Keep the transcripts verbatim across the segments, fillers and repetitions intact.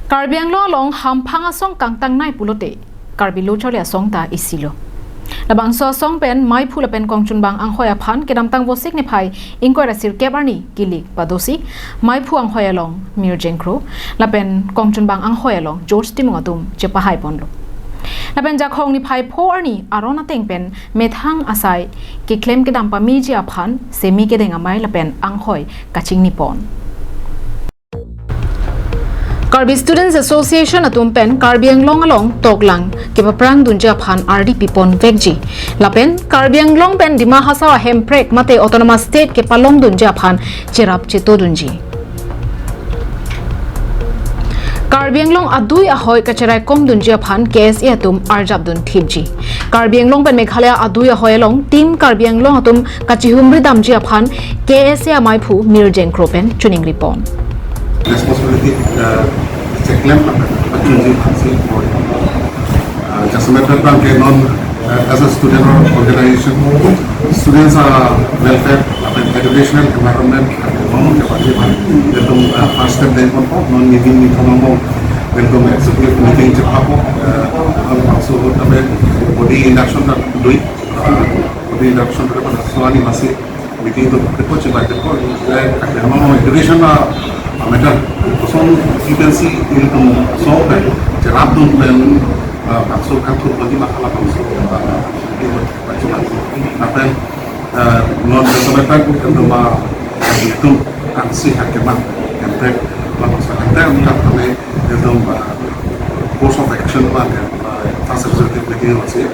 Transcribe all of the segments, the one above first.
Karbi Anglong along hamphang asong kangtangnei pulote Karbi Lo Charli Asong ta isilo. Labangso asong pen maiphu lapen kongchunbang anghoi aphan kedamtang Vosik niphai ingkoi ra sirkep arni kilik padosi maiphu anghoi along Mir Jengkro lapen kongchunbang anghoi along George Timung atum chepahai ponlo. Lapen Jakhong niphai pho arni aron ateng pen methang asai keklem kedam pameji aphan semi kedeng amei lapen anghoi kachingni pon. Karbi Students Association atum pen Karbi Anglong along toklang kepaprang dunji aphan ardi pipon vekji. Lapen Karbi Anglong pen Dima Hasao ahemprek mate Autonomous State kepalong dunji aphan cherap cheto dunji. Karbi Anglong adui ahoi kacherai kom dunji aphan K S A atum arjap dun thipji. Karbi Anglong pen Meghalaya adui ahoi along Team Karbi Anglong atum kachihumri damji aphan K S A amaiphu Mir Jengkro pen choningri pon. Responsibility, uh, cheklem, uh, chunji aphansi, uh, jasemet abang ke non, uh, as a student organization, students are welfare, uh, educational environment, uh, non ke bagi bagi, uh, first step dengponpo, non meeting ni thono mo, welcome executive meeting chepapo, uh, also, uh, body induction, uh, dui, uh, body induction, uh, so ani masi, meeting to report chebai report, eh, kami education na matter. Koson you can see ilitum so pen cherap dun pen, eh, bangso kangthur bagi masalah bangso, eh, itu baca bangso. Apa, eh, non kesempatan itu ma itu aksi hakiman, yang tek, bangso yang tek, kami itu, eh, course of action ma, eh, fast executive meeting masih.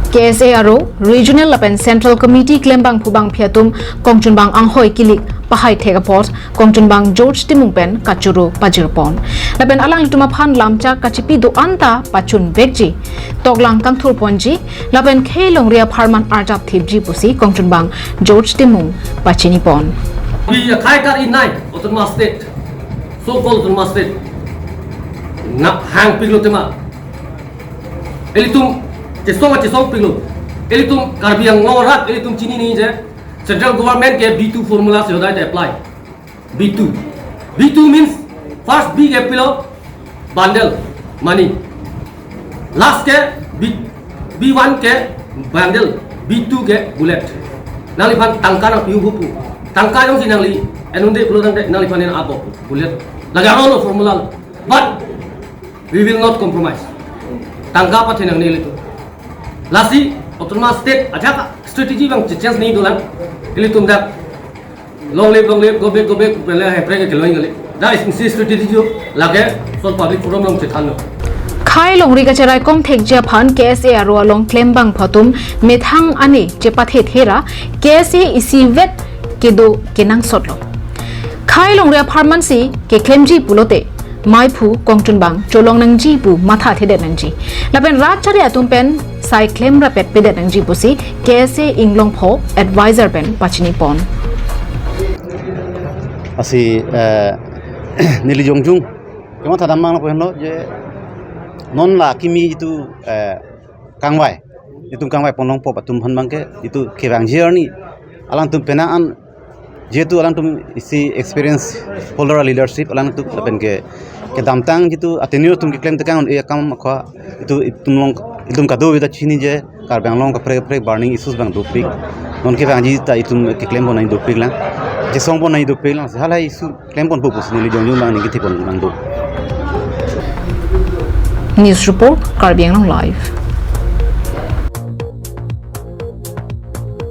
K S A aro Regional lapen Central Committee klembangphu bangphi atum kongchunbang anghoi kilik pahai thek apot kongchunbang George Timung pen kachoro pajir pon. Lapen alanglitum aphan lamchak kachipi do-an ta pachun vekji. Toklang kangthur ponji lapen khei longri apharman arjap thipji pusi kongchunbang George Timung pachini pon. Pi akhai kar inai Autonomous State, so-called Autonomous State. Na hang piglo tema. Ilitum chesong chesong pilo. Ilitum Karbi Anglong arat ilitum chinine je central government ke B two formula si hodai ta apply. B two. B two means first B ke pilo bundle money. Last ke B, B one ke bundle, B two ke bullet. Nangliphan tangka nangpiu hupu. Tangka jongsi nangli enunde pulo tangte nangliphan en abo bullet. Lagi aro lo formula lo. But we will not compromise. Tangka pathenangne ilitum. Lasi Autonomous State ajak strategy bang change nangji dolang. Ilitum dak long live, long live, go back, go back, pele hepre ke keloi ngali. Da isi strategy jo lage sol public forum along chethanlo. Khei longri kacherai kom thekji aphan K S A aro along klembangphu atum methang ane chepathe thera K S A isivet kedo kenangsotlo. Khei longri apharmansi keklemji pulote maiphu kongchunbang cholong nangji pu mathathedet nangji. Lapen rat chari atum pen sai klem rapet pedet nangji pusi K S A Inglongpho advisor pen pachini pon. Lasi, eh, neli jongjung kematha dam abang lapu henlo je non la kimi itu, eh, kangvai, itum kangvai ponlongpo atum aphan abangke itu kevangji arni alangtum penang an, jihetu alangtum isi experience holder leadership alangtum lapen ke kedamtang jitu a tenure atum keklem tekang un-e akam akha itu itum along itum kadokave ta chini je Karbi Anglong kaprek kaprek burning issues abang dopik. Non kevangji ta itum keklem pon nangji dopik lang, chesong pon nangji dopik lang, hala issue klem ponpo pusi neli jongjung abang ningkethek pon nangdo. News report, Karbi Anglong Live.